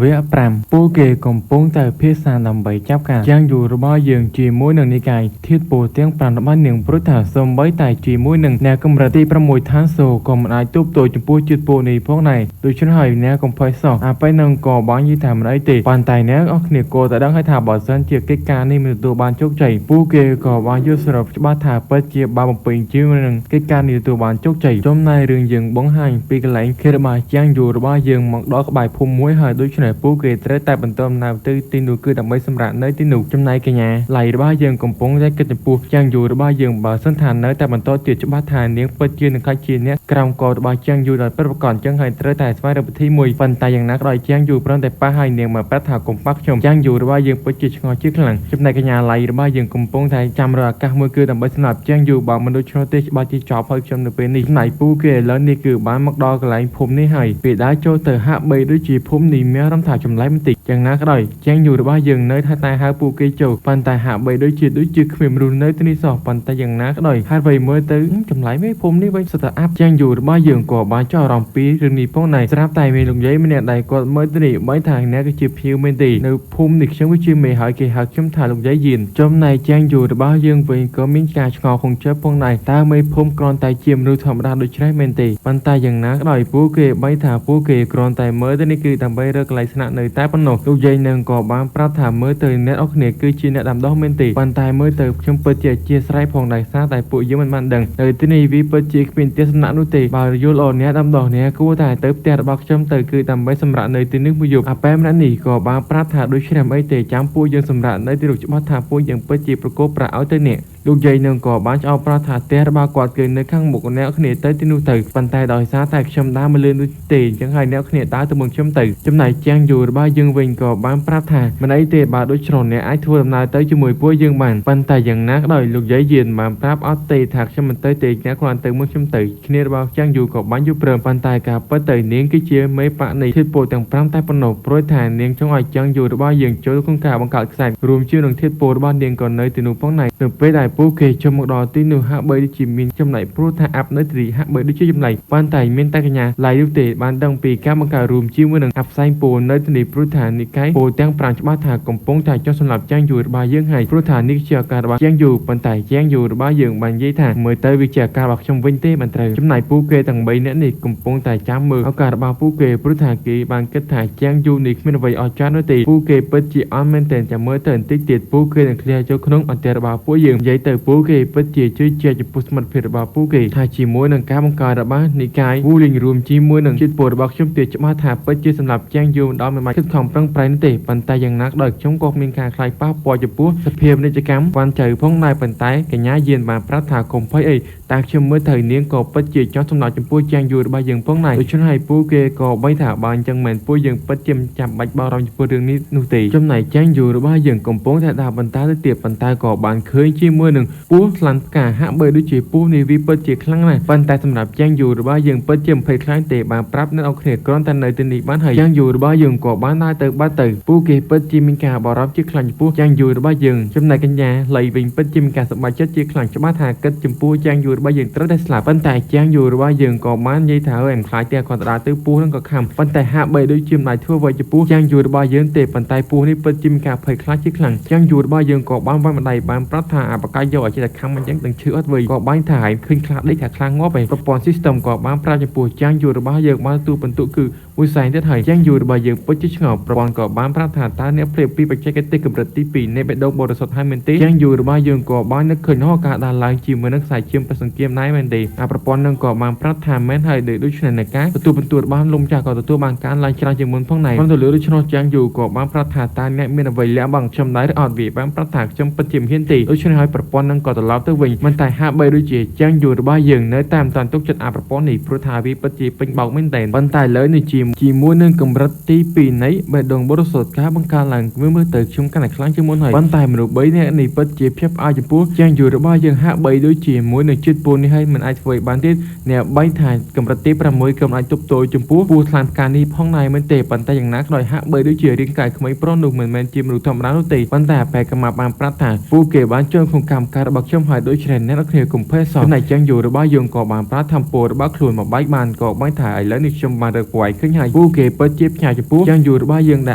វគ្គ5ពួកគេកំពុងតែភាសាដើម្បីចាប់ការយ៉ាងយូររបស់យើងជាមួយនឹងនិកាយធាតុពោទាំង5របស់នាងព្រោះថាសំបីតែជាមួយនឹងអ្នកកម្រិតទី6ឋានសូក៏មិនអាចទប់ទល់ចំពោះជាតិពោនេះផងដែរដូច្នេះហើយអ្នកកំភៃសោះអាពេលនឹងក៏បាននិយាយថាមិនអីទេប៉ុន្តែអ្នកអស់គ្នាគួរតែដឹងហើយថាបើសិនជាកិច្ចការនេះមិនទទួលបានជោគជ័យពួកគេក៏បានយល់ស្របច្បាស់ថាពិតជាបានបំពេញជាមួយនឹងកិច្ចការនេះទទួលបានជោគជ័យចំណែករឿងយើងបង្ហាញពីកន្លែងខេរបស់ជាងយូររបស់យើងមកដល់ក្បែរភូមិមួយហើយដូច្នេះពួកគេត្រូវតែបន្តដំណើរទៅទីនោះគឺដើម្បីសម្រាកនៅទីនោះចំណែកកញ្ញាឡៃរបស់យើងកំពុងតែគិតចំពោះជាងយូររបស់យើងបើសិនថានៅតែបន្តទៀតច្បាស់ថានាងពិតជានឹងខ្លាចជាអ្នកក្រោមករបស់ជាងយូរដល់ពិតប្រាកដអញ្ចឹងហើយត្រូវតែស្វែងរកវិធីមួយប៉ុន្តែយ៉ាងណាក៏ដោយជាងយូរព្រមតែប៉ះហើយនាងមកប្រាប់ថាកុំប៉ះខ្ញុំជាងយូររបស់យើងពិតជាឆ្ងល់ជាខ្លាំងចំណែកកញ្ញាឡៃរបស់យើងកំពុងតែចាំរកឱកាសមួយគឺដើម្បីសម្រាប់ជាងយូរបើមិនដូច្នោះទេច្បាស់ជាចប់ហើយខ្ញុំនៅពេលនេះចំណែកពូគេឥឡូវនេះគឺបានមកដល់កន្លែងភូមិនេះហើយពេលដើរចូលទៅហាក់បីដូចជាភូមិនេះមានអារម្មណ៍ថាចម្លែកបន្តិចយ៉ាងណាក៏ដោយជាងយូររបស់យើងនៅថាតែហៅពូគេចូលប៉ុន្តែហាក់បីដូចជាគ្មានមនុស្សនៅទីនេះសោះប៉ុន្តែយ៉ាងណាក៏ដោយហេតុអ្វីមើលទៅចម្លែកមេភូមិនេះវិញសុទ្ធតែអាប់ជាងយូររបស់យើងក៏បានចោះអារម្មណ៍ពីរឿងនេះផងដែរស្រាប់តែមានលោកយាយម្នាក់ដែលគាត់មើលទៅនេះបីថាអ្នកគឺជាភ្ញៀវមែនទេនៅភូមិនេះខ្ញុំគឺជាមេហើយគេហៅខ្ញុំថាលោកយាយយៀនចំណែកជាងយូររបស់យើងវិញក៏មានការឆ្ងល់ក្នុងចិត្តផងដែរតើមេភូមិគ្រាន់តែជាមនុស្សធម្មតាដូច្នេះមែនទេប៉ុន្តែយ៉ាងណាក៏ដោយពួកគេបីថាពួកគេគ្រាន់តែមើលទៅនេះគឺដើម្បីរកកន្លែងស្នាក់នៅតែប៉ុណ្ណោះលោកយាយនឹងក៏បានប្រាប់ថាមើលទៅអ្នកអស់គ្នាគឺជាអ្នកដាំដុះមែនទេប៉ុន្តែមើលទៅខ្ញុំពិតជាអធិស្ឋានផងដែរសារតែពួកយើងមិនបានដឹងនៅទីនេះវាពិតជាគ្មានផ្ទះសំណាក់នោះទេបើយល់ល្អអ្នកដាំដុះអ្នកគួរតែទៅផ្ទះរបស់ខ្ញុំទៅគឺដើម្បីសម្រាកនៅទីនេះមួយយប់អាប៉ែម្នាក់នេះក៏បានប្រាប់ថាដូចច្នេះមិនអីទេចាំពួកយើងសម្រាកនៅទីនោះច្បាស់ថាពួកយើងពិតជាប្រកបប្រាក់ឲ្យទៅអ្នកលោកយាយនឹងក៏បានឆ្អោប្រាប់ថាផ្ទះរបស់គាត់គឺនៅខាងមុខអ្នកគ្នាទៅទីនោះទៅប៉ុន្តែដោយសារតែខ្ញុំដើរមកលឿននោះទេអញ្ចឹងហើយអ្នកគ្នាដើរទៅមុនខ្ញុំទៅចំណែកជាងយូររបស់យើងវិញក៏បានប្រាប់ថាមិនអីទេបើដូចច្រអ្នកអាចធ្វើដំណើរទៅជាមួយពួកយើងបានប៉ុន្តែយ៉ាងណាក៏ដោយលោកយាយយៀនបានប្រាប់អត់ទេថាខ្ញុំមិនទៅទេអ្នកគ្រាន់ទៅមុនខ្ញុំទៅគ្នារបស់ជាងយូរក៏បានយល់ព្រមប៉ុន្តែការពិតទៅនាងគឺជាមេបកនៃធាតុពោទាំង5តែប៉ុណ្ណោះព្រោះថានាងចង់ឲ្យជាងយូររបស់យើងចូលក្នុងការបង្កើតខ្សែរួមជាមួយនឹងធាតុពោរបស់នាងក៏នៅទីនោះផងដែរនៅពេលដែលពួកគេចូលមកដល់ទីនោះហាក់បីដូចជាមានចំណែកព្រោះថាអាប់នៅទីនេះហាក់បីដូចជាចំណែកប៉ុន្តែមានតែកញ្ញាឡៃនោះទេបានដឹងពីការបង្កើតរួមជាមួយនឹងអាប់ផ្សែងពោនៅទីនេះព្រោះថានិកាយពោទាំង5ច្បាស់ថាកំពុងតែចុះសម្រាប់ជាងយូររបស់យើងហើយព្រោះថានេះជាឱកាសរបស់ជាងយូរប៉ុន្តែជាងយូររបស់យើងបាននិយាយថាមើលទៅវាជាឱកាសរបស់ខ្ញុំវិញទេបានត្រូវចំណែកពួកគេទាំង3នាក់នេះកំពុងតែចាំមើលឱកាសរបស់ពួកគេព្រោះថាគេបានគិតថាជាងយូរនេះគ្មានអ្វីអស្ចារ្យនោះទេពួកគេពិតជាអន់មែនទែនចាំមើលទៅបន្តិចទៀតពួកគេនឹងធ្លាក់ចូលក្នុងអន្ទាក់របស់ពួកយើងនិយាយទៅពួកគេពិតជាជឿជាក់ចំពោះសមត្ថភាពរបស់ពួកគេថាជាមួយនឹងការបង្កើតរបស់និកាយវូលីងរួមជាមួយនឹងជាតិពលរបស់ខ្ញុំទៀតច្បាស់ថាពិតជាសម្រាប់ជាងយូរដល់មិនបាច់គិតខំប្រឹងប្រែងនោះទេប៉ុន្តែយ៉ាងណាក៏ដោយខ្ញុំក៏មានការខ្លាចប៉ះពាល់ចំពោះសភាពនិច្ចកម្មវ៉ាន់ចៅផងដែរប៉ុន្តែកញ្ញាយានបានប្រាប់ថាកុំភ័យអីតាខ្ញុំមើលទៅនាងក៏ពិតជាចង់សម្រាប់ចំពោះជាងយូររបស់យើងផងដែរដូច្នេះហើយពួកគេក៏បីថាបើអញ្ចឹងមែនពួកយើងពិតជាមិនចាំបាច់បារម្ភចំពោះរឿងនេះនោះទេចំណែកជាងយូររបស់យើងកំពុងតែដើរបន្តទៅទៀតប៉ុន្តែក៏បានឃើញជាមួយនឹងពស់ស្លាន់ផ្កាហាក់បីដូចជាពស់នេះវាពិតជាខ្លាំងណាស់ប៉ុន្តែសម្រាប់ជាងយូររបស់យើងពិតជាមិនភ័យខ្លាចទេបានប្រាប់អ្នកនរគ្នាគ្រាន់តែនៅទីនេះបានហើយជាងយូររបស់យើងក៏បានដើរទៅបាត់ទៅពួកគេពិតជាមានការបារម្ភជាខ្លាំងចំពោះជាងយូររបស់យើងចំណែកកញ្ញាលៃវិញពិតជាមានការសប្បាយចិត្តជាខ្លាំងច្បាស់ថាគិតចំពោះជាងយូររបស់យើងត្រូវតែស្លាប់ប៉ុន្តែជាងយូររបស់យើងក៏បាននិយាយថាអើយមិនខ្លាចទេគាត់ទៅដើរទៅពស់នឹងក៏ខំប៉ុន្តែហាក់បីដូចជាមិនអាចធ្វើអ្វីចំពោះជាងយូររបស់យើងទេប៉ុន្តែពស់នេះពិតជាមានការភ័យខ្លាចជាខ្លាំងជាងយូររបស់យើងក៏បានវាយម្ដាយបានប្រាប់ថាអាបកាយយកឲ្យចេះតែខំអញ្ចឹងនឹងឈឺអត់វិញក៏បាញ់ថាឯងឃើញខ្លាចដេកថាខ្លាងាប់ឯងប្រព័ន្ធ system ក៏បានប្រាប់ចំពោះជាងយូររបស់យើងបានទូបន្ទុកគឺមួយសែនទៀតហើយជាងយូររបស់យើងពិតជាឆ្ងល់ប្រព័ន្ធក៏បានប្រាប់ថាតើអ្នកព្រៀបពីបច្ចេកទេសកម្រិតទី2នៃបេះដូងបរិសុទ្ធហើយមែនទេជាងយូររបស់យើងក៏បាននឹកឃើញការដើរឡើងជាមួយនឹងខ្សែឈាមប្រសង្គាមដែរមែនទេអាប្រព័ន្ធនឹងក៏បានប្រាប់ថាមែនហើយដូច្នេះនៃការទទួលបន្ទុករបស់លំចាស់ក៏ទទួលបានការឡើងច្រើនជាងមុនផងដែរប៉ុន្តែលើដូច្នោះជាងយូរក៏បានប្រាប់ថាតើអ្នកមានអ្វីលាក់បាំងខ្ញុំដែរឬអត់វាបានប្រាប់ថាខ្ញុំពិតជាមិនហ៊ានទេដូច្នេះហើយប្រព័ន្ធនឹងក៏ត្រឡប់ទៅវិញមិនតែហាក់បីដូចជាជាងយូររបស់យើងនៅតាមតាន់ទុកចិត្តអាប្រព័ន្ធនេះព្រោះថាវាពិតជាពេញបោកមែនទែនប៉ុន្តែលើនេះជាមួយនឹងកម្រិតទី2នៃបេះដូងបរិសុទ្ធការបង្កើតឡើងមើលទៅខ្ញុំកាន់តែខ្លាំងជាងមុនហើយប៉ុន្តែមនុស្ស3នាក់នេះពិតជាភ្ញាក់ផ្អើលចំពោះជាងយូររបស់យើងហាក់បីដូចជាមួយនឹងជាតិពូននេះហើយមិនអាចធ្វើបានទៀតអ្នកបីថាកម្រិតទី6ក៏មិនអាចទប់ទល់ចំពោះពូស្លានផ្កានេះផងដែរមែនទេប៉ុន្តែយ៉ាងណាក៏ដោយហាក់បីដូចជារាងកាយក្មេងប្រុសនោះមិនមែនជាមនុស្សធម្មតានោះទេប៉ុន្តែអាប៉ែកម៉ាបានប្រាប់ថាពួកគេបានចូលក្នុងកម្មការរបស់ខ្ញុំហើយដូច្នេះអ្នកនរគ្នាកុំភ័យសោះចំណែកជាងយូររបស់យើងក៏បានប្រាប់ថាពលរបស់ខ្លួនមកបែកបានក៏បាញ់ថាឥឡូវនេះខ្ញុំបានរកពួយឃើញ ហើយពួកគេពិតជាផ្ញើចំពោះចាងយូរបស់យើងដែ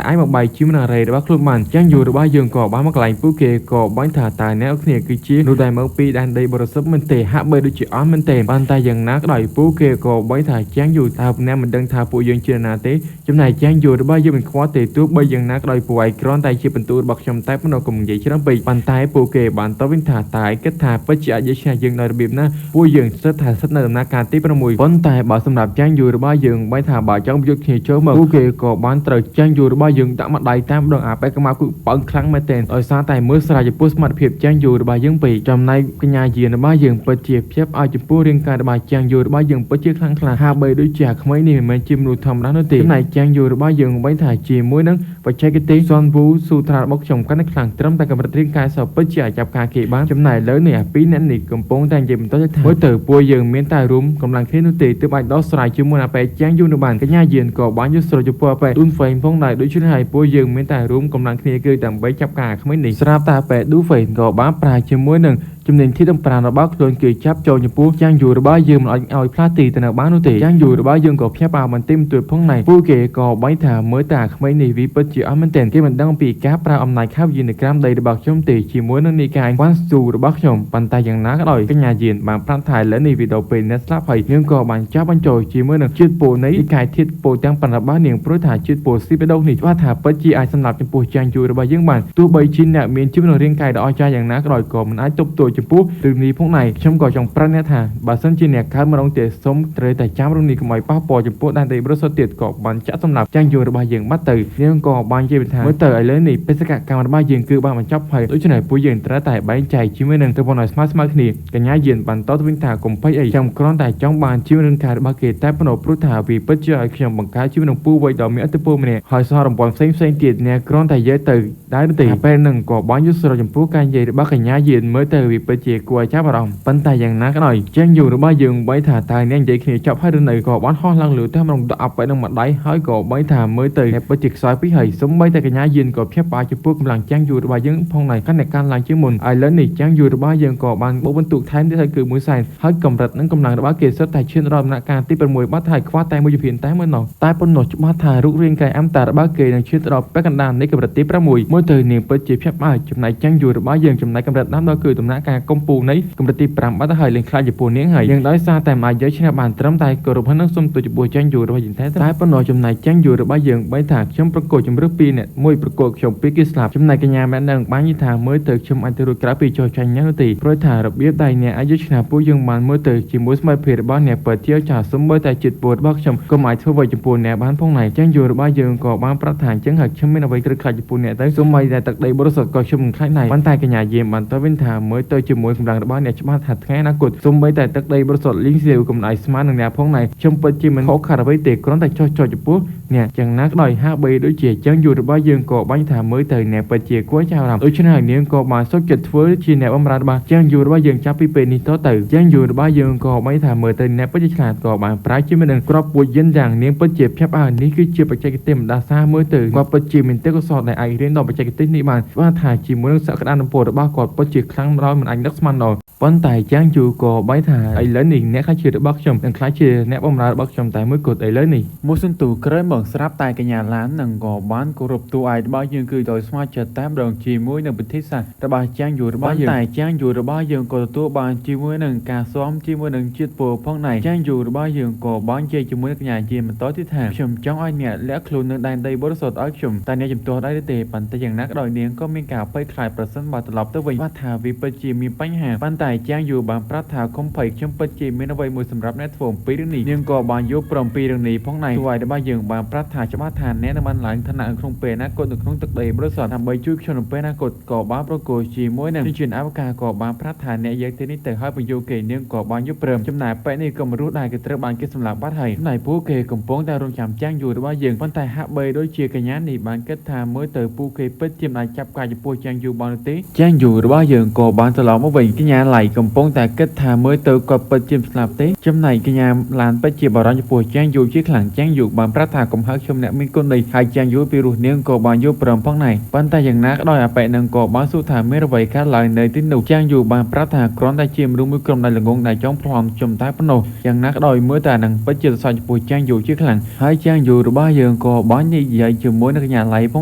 លអាចមកបាយជាមួយនឹងរ៉េរបស់ខ្លួនបានចាងយូរបស់យើងក៏បានមកកន្លែងពួកគេក៏បាញ់ថាតើអ្នកគ្នាគឺជានោះដែលមកពីដែនដីបរិសុទ្ធមិនទេហាក់បីដូចជាអស់មិនទេបានតែយ៉ាងណាក៏ដោយពួកគេក៏បាញ់ថាចាងយូតើអ្នកមិនដឹងថាពួកយើងជាណាទេចំណែកចាងយូរបស់យើងមិនខ្វល់ទេទោះបីយ៉ាងណាក៏ដោយពួកឯងគ្រាន់តែជាបន្ទូរបស់ខ្ញុំតែប៉ុណ្ណោះកុំនិយាយច្រើនពេកប៉ុន្តែពួកគេបានតបវិញថាតើឯងគិតថាពិតជាអាចយកឈ្នះយើងដោយរបៀបណាពួកយើងស្ថិតថាស្ថិតនៅដំណាក់កាលទី6ប៉ុន្តែបើសម្រាប់ចាងយូរបស់យើងបាញ់ថាបើចង់យកគ្នាចូលមកពួកគេក៏បានត្រូវចាងយូរបស់យើងដាក់មកដៃតាមដងអាបែកកម្មាគឺប៉ឹងខ្លាំងមែនទែនដោយសារតែមើលស្រាយចំពោះសមត្ថភាពចាងយូរបស់យើងពេកចំណែកកញ្ញាយានរបស់យើងពិតជាព្យាបឲ្យចំពោះរាងកាយរបស់ចាងយូរបស់យើងពិតជាខ្លាំងក្លាហាក់បីដូចជាអាក្មេងនេះមិនមែនជាមនុស្សធម្មតានោះទេចំណែកចាងយូរបស់យើងបាញ់ថាជាមួយនឹងបច្ចេកទេសសនវូស៊ូត្រារបស់ខ្ញុំកាន់តែខ្លាំងត្រឹមតែកម្រិតរាងកាយសពិតជាអាចចាប់ការគេបានចំណែកលើនេះអាពីរអ្នកនេះកំពុងតែនិយាយបន្តថាមើលទៅពួកយើងមានតែរួមកម្លាំងគ្នានោះទេទើបអាចដោះស្រាយជាមួយអាប៉ែចាងយូនោះបានកញ្ញាយានក៏បានយល់ស្របចំពោះអាប៉ែឌូនហ្វេងផងដែរដូច្នេះហើយពួកយើងមានតែរួមកម្លាំងគ្នាគឺដើម្បីចាប់ការក្មេងនេះស្រាប់តែអាប៉ែឌូហ្វេងក៏បានប្រើជាមួយនឹងជំនាញធាតុប្រាណរបស់ខ្លួនគឺចាប់ចូលចំពោះចាងយូរបស់យើងមិនអាចឲ្យផ្លាស់ទីទៅនៅបាននោះទេចាងយូរបស់យើងក៏ភ្ញាក់ផ្អើលបន្តិចបន្តួចផងដែរពួកគេក៏បាញ់ថាមើលតែក្មេងនេះវាពិតជាអស់មែនទែនគេមិនដឹងពីការប្រើអំណាចខាវយានក្រាមដីរបស់ខ្ញុំទេជាមួយនឹងនីកាយវ៉ាន់ស៊ូរបស់ខ្ញុំប៉ុន្តែយ៉ាងណាក៏ដោយកញ្ញាយានបានប្រាប់ថាឥឡូវនេះវីដេអូពេលអ្នកស្លាប់ហើយនាងក៏បានចាប់បញ្ចូលជាមួយនឹងជាតិពូនៃនីកាយធាតុពូទាំងប៉ុណ្ណរបស់នាងព្រោះថាជាតិពូស៊ីបេដូនេះច្បាស់ថាពិតជាអាចសម្រាប់ចំពោះចាងយូរបស់យើងបានទោះបីជាអ្នកមានជីវិតនិងរាងកាយដ៏អស្ចារ្យយ៉ាងណាក៏ដោយក៏មិនអាចទប់ទល់ចំពោះរឿងនេះផងដែរខ្ញុំក៏ចង់ប្រាប់អ្នកថាបើសិនជាអ្នកកើតម្ដងទៀតសូមត្រូវតែចាំរឿងនេះកុំឲ្យប៉ះពាល់ចំពោះដែនដីបរិសុទ្ធទៀតក៏បានចាក់សម្រាប់ចាងយូរបស់យើងបាត់ទៅនាងក៏បាននិយាយថាមើលទៅឥឡូវនេះបេសកកម្មរបស់យើងគឺបានបញ្ចប់ហើយដូច្នេះពួកយើងត្រូវតែបែងចែកជាមួយនឹងទៅប៉ុណ្ណោះស្មើស្មើគ្នាកញ្ញាយានបានតទៅវិញថាកុំភ័យអីខ្ញុំគ្រាន់តែចង់បានជីវិតនឹងការរបស់គេតែប៉ុណ្ណោះព្រោះថាវាពិតជាឲ្យខ្ញុំបង្កើតជីវិតនឹងពូវ័យដ៏មានឥទ្ធិពលម្នាក់ហើយសហរង្វាន់ផ្សេងផ្សេងទៀតអ្នកគ្រាន់តែនិយាយទៅដែរទេពេលហ្នឹងក៏បានយល់ស្របចំពោះការនិយាយរបស់កញ្ញាយានមើលទៅវាពិតជាគួរឲ្យចាប់អារម្មណ៍ប៉ុន្តែយ៉ាងណាក៏ដោយជាងយូររបស់យើងបីថាតើអ្នកនិយាយគ្នាចប់ហើយឬនៅក៏បានហោះឡើងលើតែម្ដងដាក់អប់ទៅនឹងម្ដាយហើយក៏បីថាមើលទៅអ្នកពិតជាខ្សោយពីហើយសំបីតែកញ្ញាយានក៏ភ្ញាក់ផ្អើលចំពោះកម្លាំងជាងយូររបស់យើងផងដែរកាន់តែកើនឡើងជាងមុនឥឡូវនេះជាងយូររបស់យើងក៏បានបូកបន្ទុកថែមទៀតហើយគឺមួយសែនហើយកម្រិតនិងកម្លាំងរបស់គេសុទ្ធតែឈានដល់ដំណាក់កាលទី6បាត់ហើយខ្វះតែមួយជំហានតែមួយណោះតែប៉ុណ្ណោះច្បាស់ថារូបរាងកាយអមតារបស់គេនឹងឈានទៅដល់ពាក់កណ្ដាលនៃកម្រិតទី6មើលទៅនាងពិតជាភ្ញាក់ផ្អើលចំណែកជាងយូររបស់យើងចំណែកកម្រិតដើមដល់គឺដំណាក់កាលកំពូលនៃកម្រិតទី5បាត់ហើយលេងខ្លាចចំពោះនាងហើយនាងដោយសារតែមិនអាចយកឈ្នះបានត្រឹមតែគោរពនឹងសុំទោសចំពោះចាញ់យូររបស់យើងតែតែប៉ុណ្ណោះចំណែកចាញ់យូររបស់យើងបីថាខ្ញុំប្រកួតជំរឿសពីរអ្នកមួយប្រកួតខ្ញុំពីរគេស្លាប់ចំណែកកញ្ញាម៉ែនឹងបាននិយាយថាមើលទៅខ្ញុំអាចទៅរួចក្រៅពីចោះចាញ់ញ៉ាំនោះទេព្រោះថារបៀបដែលអ្នកអាចយកឈ្នះពួកយើងបានមើលទៅជាមួយស្មារតីរបស់អ្នកពិតជាចាស់សំបីតែជាតិពូរបស់ខ្ញុំក៏មិនអាចធ្វើអ្វីចំពោះអ្នកបានផងដែរចាញ់យូររបស់យើងក៏បានប្រាប់ថាអញ្ចឹងហើយខ្ញុំមានអ្វីត្រូវខ្លាចចំពោះអ្នកទៅសូម្បីតែទឹកដីបរិសុទ្ធក៏ខ្ញុំមិនខ្លាចដែរប៉ុន្តែកញ្ញាយាមបានតវិញថាមើលទៅជាមួយកម្លាំងរបស់អ្នកច្បាស់ថាថ្ងៃអនាគតសូម្បីតែទឹកដីបរិសុទ្ធលីងសៀវក៏មិនអាចស្មើនឹងអ្នកផងដែរខ្ញុំពិតជាមិនខកខាត់អ្វីទេគ្រាន់តែចោះចោចំពោះអ្នកយ៉ាងណាក៏ដោយហាក់បីដូចជាចឹងយូររបស់យើងក៏បាញ់ថាមើលទៅអ្នកពិតជាគួរចាប់អារម្មណ៍ដូច្នេះហើយនាងក៏បានសុខចិត្តធ្វើជាអ្នកបម្រើរបស់ចឹងយូររបស់យើងចាប់ពីពេលនេះតទៅចឹងយូររបស់យើងក៏បាញ់ថាមើលទៅអ្នកពិតជាឆ្លាតក៏បានប្រើជាមួយនឹងក្របពូជយិនយ៉ាងនាងពិតជាភ្ញាក់ផ្អើលនេះគឺជាបច្ចេកទេសម្ដាសាមើលទៅគាត់ពិតជាមានទេពកោសល្យដែលអាចរៀនដល់បច្ចេកទេសនេះបានច្បាស់ថាជាមួយនឹងសក្តានុពលរបស់គាត់ពិតជាខ្លាំងដល់មិនអាចនឹកស្មានដល់ប៉ុន្តែចាងយូក៏បីថាឥឡូវនេះអ្នកខ្លះជារបស់ខ្ញុំនិងខ្លះជាអ្នកបម្រើរបស់ខ្ញុំតែមួយគត់ឥឡូវនេះមួយសន្ទុះក្រោយមកស្រាប់តែកញ្ញាឡាននឹងក៏បានគោរពតួឯករបស់យើងគឺដោយស្មារតីតាមរងជាមួយនឹងពិធីសាស្ត្ររបស់ចាងយូរបស់យើងតែចាងយូរបស់យើងក៏ទទួលបានជាមួយនឹងការស៊ាំជាមួយនឹងជាតិពលផងដែរចាងយូរបស់យើងក៏បានជ័យជាមួយនឹងកញ្ញាជាបន្តទៀតថាខ្ញុំចង់ឲ្យអ្នកលាក់ខ្លួននៅដែនដីបរិសុទ្ធឲ្យខ្ញុំតែអ្នកជំទាស់ដែរទេប៉ុន្តែយ៉ាងណាក៏ដោយនាងក៏មានការភ័យខ្លាចប្រសិនបើត្រឡប់ទៅវិញបាត់ថាវាពិតជាមានបញ្ហាប៉ុន្តែចាងយូបានប្រាប់ថាកុំភ័យខ្ញុំពិតជាមានអ្វីមួយសម្រាប់អ្នកធ្វើអំពីរឿងនេះនាងក៏បានយល់ព្រមពីរឿងនេះផងដែរជួយរបស់យើងបានប្រាប់ថាច្បាស់ថាអ្នកនឹងបានឡើងឋានៈក្នុងពេលអនាគតនៅក្នុងទឹកដីបរិសុទ្ធដើម្បីជួយខ្ញុំនៅពេលអនាគតក៏បានប្រកួតជាមួយនឹងជនជាតិអាហ្វ្រិកាក៏បានប្រាប់ថាអ្នកយកទីនេះទៅហើយបញ្យល់គេនាងក៏បានយល់ព្រមចំណែកប៉ែនេះក៏មិនរស់ដែរគេត្រូវបានគេសម្លាប់បាត់ហើយចំណែកពួកគេកំពុងតែរងចាំចាងយូររបស់យើងប៉ុន្តែហាក់បីដូចជាកញ្ញានេះបានគិតថាមើលទៅពួកគេពិតជាមិនអាចចាប់ការចំពោះចាងយូរបានទេចាងយូររបស់យើងក៏បានត្រឡ ឡប់មកវិញកញ្ញាឡៃកំពុងតែគិតថាមើលទៅគាត់ពិតជាស្លាប់ទេចំណែកកញ្ញាឡានពិតជាបារម្ភចំពោះចាងយូជាខ្លាំងចាងយូបានប្រាប់ថាកុំហៅខ្ញុំអ្នកមានគុណនេះហើយចាងយូពីរោះនាងក៏បានយល់ព្រមផងដែរប៉ុន្តែយ៉ាងណាក៏ដោយអាប៉ែនឹងក៏បានសួរថាមានអ្វីកើតឡើងនៅទីនោះចាងយូបានប្រាប់ថាគ្រាន់តែជាមនុស្សមួយក្រុមដែលល្ងងដែលចង់ប្លន់ខ្ញុំតែប៉ុណ្ណោះយ៉ាងណាក៏ដោយមើលតែនឹងពិតជាសរសើរចំពោះចាងយូជាខ្លាំងហើយចាងយូរបស់យើងក៏បាននិយាយជាមួយនឹងកញ្ញាឡៃផ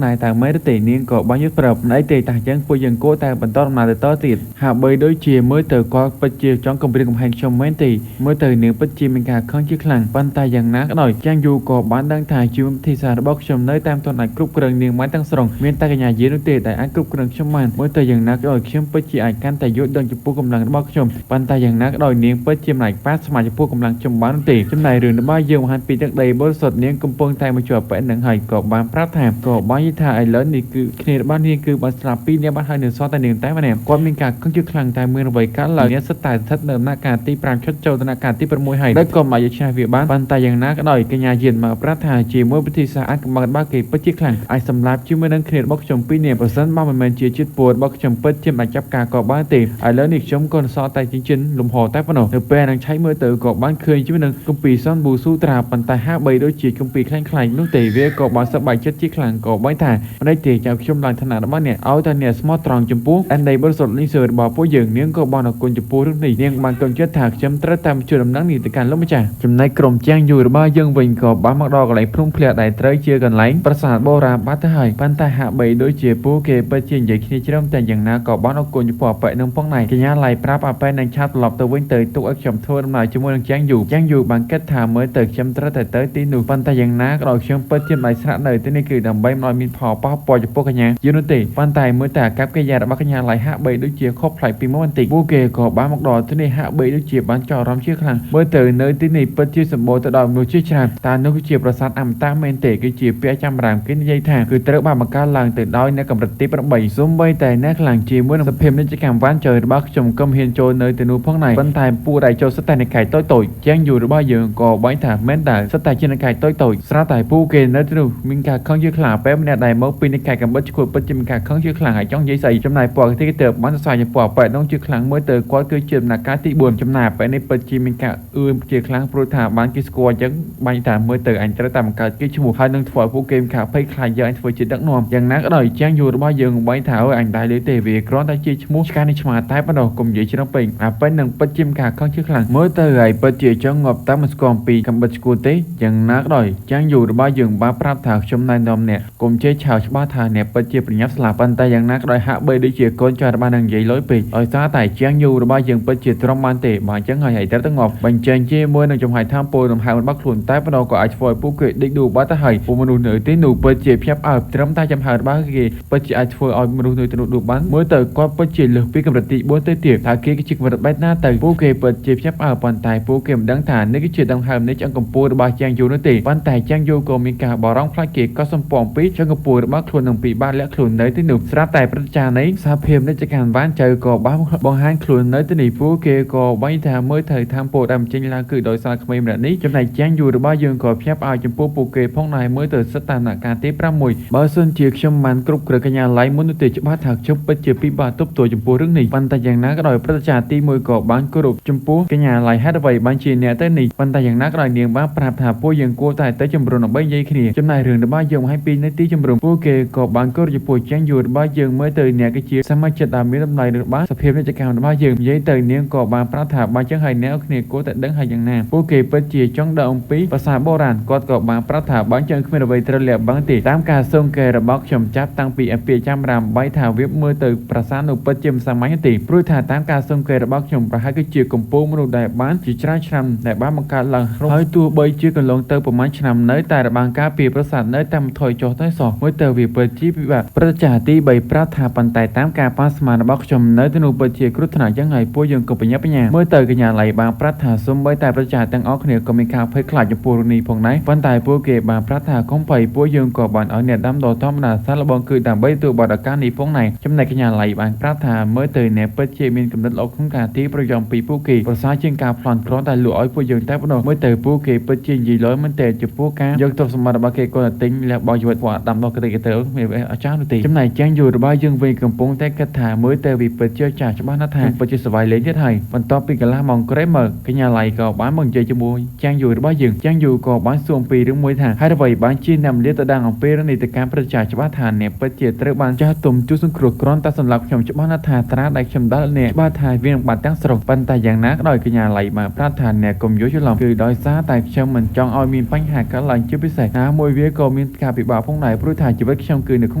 ងដែរតើមែនទេនាងក៏បានយល់ព្រមមិនអីទេតាចឹងពួកយើងគួរតែបន្តដំណើរទៅតទៀតហាក់បីដូចជាមើលទៅគាត់ពិតជាចង់គំរាមកំហែងខ្ញុំមែនទេមើលទៅនាងពិតជាមានការខឹងជាខ្លាំងប៉ុន្តែយ៉ាងណាក៏ដោយចាងយូក៏បានដឹងថាជីវវិធីសាស្ត្ររបស់ខ្ញុំនៅតាមទាន់អាចគ្រប់គ្រងនាងបានទាំងស្រុងមានតែកញ្ញាយានោះទេដែលអាចគ្រប់គ្រងខ្ញុំបានមើលទៅយ៉ាងណាក៏ដោយខ្ញុំពិតជាអាចកាន់តែយល់ដឹងចំពោះកម្លាំងរបស់ខ្ញុំប៉ុន្តែយ៉ាងណាក៏ដោយនាងពិតជាមិនអាចប៉ះស្មានចំពោះកម្លាំងខ្ញុំបាននោះទេចំណែករឿងរបស់យើងបង្ហាញពីទឹកដីបរិសុទ្ធនាងកំពុងតែមកជួបប៉ែនឹងហើយក៏បានប្រាប់ថាក៏បាននិយាយថាឥឡូវនេះគឺគ្នារបស់នាងគឺបានស្លាប់ពីរនាក់បានហើយនៅសល់តែនាងតែម្នាក់គាត់មានការខឹងជាខ្លាំងតែមានអ្វីកើតឡើងនាងសិតតែស្ថិតនៅដំណាក់កាលទី5ឈុតចូលដំណាក់កាលទី6ហើយដែលក៏មិនអាចឈ្នះវាបានប៉ុន្តែយ៉ាងណាក៏ដោយកញ្ញាយានមកប្រាប់ថាជាមួយវិធីសាស្ត្រអាចកំបាំងរបស់គេពិតជាខ្លាំងអាចសម្លាប់ជាមួយនឹងគ្នារបស់ខ្ញុំពីរនាក់ប្រសិនបើមិនមែនជាជាតិពូរបស់ខ្ញុំពិតជាមិនអាចចាប់ការក៏បានទេឥឡូវនេះខ្ញុំក៏សល់តែចិញ្ចិនលំហតែប៉ុណ្ណោះនៅពេលនឹងឆែកមើលទៅក៏បានឃើញជាមួយនឹងគម្ពីរសនប៊ូស៊ូត្រាប៉ុន្តែហាក់បីដូចជាគម្ពីរខ្លាំងៗនោះទេវាក៏បានសប្បាយចិត្តជាខ្លាំងក៏បានថាមិនទេចៅខ្ញុំឡើងឋានៈរបស់អ្នកឲ្យតែអ្នកស្មោះត្រង់ចំពោះអនដីបរិសុទ្ធលីសើរបស់ពួកយើងនាងក៏បានអរគុណចំពោះរឿងនេះនាងបានកងចិត្តថាខ្ញុំត្រូវតាមជួយដំណឹងនេះទៅកាន់លោកម្ចាស់ចំណែកក្រុមជាងយូរបស់យើងវិញក៏បានមកដល់កន្លែងភ្នំភ្លៀងដែលត្រូវជាកន្លែងប្រាសាទបុរាណបាត់ទៅហើយប៉ុន្តែហាក់បីដូចជាពួកគេពិតជានិយាយគ្នាច្រើនតែយ៉ាងណាក៏បានអរគុណចំពោះអាប៉ែនឹងផងដែរកញ្ញាឡៃប្រាប់អាប៉ែនឹងឆាប់ត្រឡប់ទៅវិញទៅទុកឲ្យខ្ញុំធ្វើដំណើរជាមួយនឹងជាងយូជាងយូបានគិតថាមើលទៅខ្ញុំត្រូវតែទៅទីនោះប៉ុន្តែយ៉ាងណាក៏ដោយខ្ញុំពិតជាមិនអាចស្នាក់នៅទីនេះគឺដើម្បីមិនឲ្យមានផលប៉ះពាល់ចំពោះកញ្ញាយូនោះទេប៉ុន្តែមើលតែអាកប្បកិរិយារបស់កញ្ញាឡៃហាក់បីដូចជាខុសប្លែកពីមុនបន្តិចពួកគេក៏បានមកដល់ទីនេះហាក់បីដូចជាបានចោលអារម្មណ៍ជាខ្លាំងមើលទៅនៅទីនេះពិតជាសម្បូរទៅដោយមនុស្សជាច្រើនតើនោះគឺជាប្រាសាទអមតៈមែនទេគឺជាពាក្យចាំរាមគេនិយាយថាគឺត្រូវបានបង្កើតឡើងទៅដោយអ្នកកម្រិតទី8សូម្បីតែអ្នកខ្លាំងជាមួយនឹងសភាពនិច្ចកម្មវ៉ាន់ចើរបស់ខ្ញុំក៏ហ៊ានចូលនៅទីនោះផងដែរប៉ុន្តែពួកដែលចូលសិតតែในខែតូចតូចជាងយូររបស់យើងក៏បាញ់ថាមែនតើសិតតែជាในខែតូចតូចស្រាប់តែពួកគេនៅទីនោះមានការខឹងជាខ្លាំងពេលម្នាក់ដែលមកពីនៃខែកម្រិតឈួតពិតជាមានការខឹងជាខ្លាំងហើយចង់និយាយស្អីចំណែកពួកគេទៅបានសរសើរចំពោះប៉ែនោះជាខ្លាំងមើលទៅគាត់គឺជាដំណាក់កាលទី4ចំណែកប៉ែនេះពិតជាមានការអឿនជាខ្លាំងព្រោះថាបានគេស្គាល់អញ្ចឹងបាញ់ថាមើលទៅអញត្រូវតែបង្កើតគេឈ្មោះហើយនឹងធ្វើឲ្យពួកគេមានការភ័យខ្លាចយើងអញធ្វើជាដឹកនាំយ៉ាងណាក៏ដោយជាងយូររបស់យើងបាញ់ថាអើយអញដែរលើទេវាគ្រាន់តែជាឈ្មោះឆ្កានេះឆ្មាតែប៉ុណ្ណោះកុំនិយាយច្រើនពេកអាប៉ែនឹងពិតជាមានការខឹងជាខ្លាំងមើលទៅហើយពិតជាចង់ងាប់តាមមិនស្គាល់អំពីកំបិតឈួតទេយ៉ាងណាក៏ដោយជាងយូររបស់យើងបានប្រាប់ថាខ្ញុំណែនាំអ្នកកុំជេរឆាវច្បាស់ថាអ្នកពិតជាប្រញាប់ស្លាប់ប៉ុន្តែយ៉ាងណាក៏ដោយហាក់បីដូចជាកូនចៅរបស់នឹងនិយាយលុយពេកដោយសារតែជាងយូររបស់យើងពិតជាទ្រាំបានទេបើអញ្ចឹងហើយត្រូវទៅងាប់បញ្ចេញជាមួយនឹងចំហាយថាមពលលំហែរបស់ខ្លួនតែប៉ុណ្ណោះក៏អាចធ្វើឲ្យពួកគេដេកដួលបាត់ទៅហើយពួកមនុស្សនៅទីនោះពិតជាភ្ញាក់ផ្អើលត្រឹមតែចំហាយរបស់គេពិតជាអាចធ្វើឲ្យមនុស្សនៅទីនោះដួលបានមើលទៅគាត់ពិតជាលើសពីកម្រិតទី4ទៅទៀតតើគេគឺជាកម្រិតបែបណាទៅពួកគេពិតជាភ្ញាក់ផ្អើលប៉ុន្តែពួកគេមិនដឹងថានេះគឺជាដង្ហើមនៃឆ្អឹងកម្ពូលរបស់ជាងយូរនោះទេប៉ុន្តែជាងយូរក៏មានការបារម្ភខ្លាចគេក៏សម្ពំពីឆ្អឹងកម្ពូលរបស់ខ្លួននឹងពីបានលាក់ខ្លួននៅទីនោះស្រាប់តែព្រឹត្តិការណ៍នៃសហភាពនិច្ចកម្មបានចៅក៏បានបង្ហាញខ្លួននៅទីនេះពួកគេក៏បាញ់ថាមើលទៅថាពលដែលចេញឡើងគឺដោយសារក្មេងម្នាក់នេះចំណែកជាងយូររបស់យើងក៏ភ្ញាក់ផ្អើលចំពោះពួកគេផងដែរមើលទៅសិតតាមការទី6បើសិនជាខ្ញុំបានគ្រប់គ្រងកញ្ញាឡៃមុននោះទេច្បាស់ថាខ្ញុំពិតជាពិបាកទប់ទល់ចំពោះរឿងនេះប៉ុន្តែយ៉ាងណាក៏ដោយព្រឹត្តិការណ៍ទី1ក៏បានគោរពចំពោះកញ្ញាឡៃហេតុអ្វីបានជាអ្នកទៅនេះប៉ុន្តែយ៉ាងណាក៏ដោយនាងបានប្រាប់ថាពួកយើងគួរតែទៅជំរុំដើម្បីនិយាយគ្នាចំណែករឿងរបស់យើងឲ្យពីនៅទីជំរុំពួកគេក៏បានគោរពចំពោះជាងយូររបស់យើងមើលទៅអ្នកគឺជាសមាជិកដែលមានតម្លៃរបស់សភាពនិច្ចកម្មរបស់យើងនិយាយទៅនាងក៏បានប្រាប់ថាបើចឹងហើយអ្នកគ្នាគួរតែដឹងហើយយ៉ាងណាពួកគេពិតជាចង់ដឹងអំពីភាសាបុរាណគាត់ក៏បានប្រាប់ថាបើចឹងគ្មានអ្វីត្រូវលាក់បាំងទេតាមការសង្កេតរបស់ខ្ញុំចាប់តាំងពីអភិចាំរាមបីថាវាមើលទៅប្រាសាទនោះពិតជាមិនសាមញ្ញទេព្រោះថាតាមការសង្កេតរបស់ខ្ញុំប្រហែលគឺជាកំពូលមនុស្សដែលបានជាច្រើនឆ្នាំដែលបានបង្កើតឡើងហើយទោះបីជាកន្លងទៅប្រមាណឆ្នាំនៅតែរបាំងការពារប្រាសាទនៅតែមិនថយចុះតែសោះមើលទៅវាពិតជាពិបាកព្រឹត្តិការណ៍ទី3ប្រាប់ថាប៉ុន្តែតាមការប៉ាន់ស្មានរបស់ខ្ញុំនៅទីនោះពិតជាគ្រោះថ្នាក់យ៉ាងហើយពួកយើងក៏បញ្ញាបញ្ញាមើលទៅកញ្ញាឡៃបានប្រាប់ថាសូម្បីតែប្រជាទាំងអស់គ្នាក៏មានការភ័យខ្លាចចំពោះរឿងនេះផងដែរប៉ុន្តែពួកគេបានប្រាប់ថាកុំភ័យពួកយើងក៏បានឲ្យអ្នកដាំដុះធម្មតាសាឡបងគឺដើម្បីទទួលបទការនេះផងដែរចំណែកកញ្ញាឡៃបានប្រាប់ថាមើលទៅអ្នកពិតជាមានកំណត់ល្អក្នុងការទីប្រយោជន៍ពីពួកគេប្រសើរជាងការប្លន់គ្រាន់តែលក់ឲ្យពួកយើងតែប៉ុណ្ណោះមើលទៅពួកគេពិតជានិយាយលយមែនទេចំពោះការយកទ្រព្យសម្បត្តិរបស់គេគាត់តែទិញលះបង់ជីវិតពួកដាំដុះកតិកទៅមានអចារ្យនោះទេចំណែកជាងយូររបស់យើងវិញកំពុងតែគិតថាមើលទៅវាពិត ជាចាស់ច្បាស់ណាស់ថាពិតជាសប្បាយលេងទៀតហើយបន្ទាប់ពីកន្លះម៉ោងក្រោយមកកញ្ញាឡៃក៏បានមកនិយាយជាមួយចាងយូរបស់យើងចាងយូក៏បានសួរអំពីរឿងមួយថាហេតុអ្វីបានជាអ្នកមលាទៅដឹងអំពីរឿងនេះទៅកាន់ប្រជាច្បាស់ថាអ្នកពិតជាត្រូវបានចាស់ទុំជួយសង្គ្រោះគ្រាន់តែសម្រាប់ខ្ញុំច្បាស់ណាស់ថាត្រាដែលខ្ញុំដល់អ្នកច្បាស់ថាវានឹងបាត់ទាំងស្រុងប៉ុន្តែយ៉ាងណាក៏ដោយកញ្ញាឡៃបានប្រាប់ថាអ្នកកុំយល់ច្រឡំគឺដោយសារតែខ្ញុំមិនចង់ឲ្យមានបញ្ហាកើតឡើងជាពិសេសណាមួយវាក៏មានការពិបាកផងដែរព្រោះថាជីវិតខ្ញុំគឺនៅក្នុ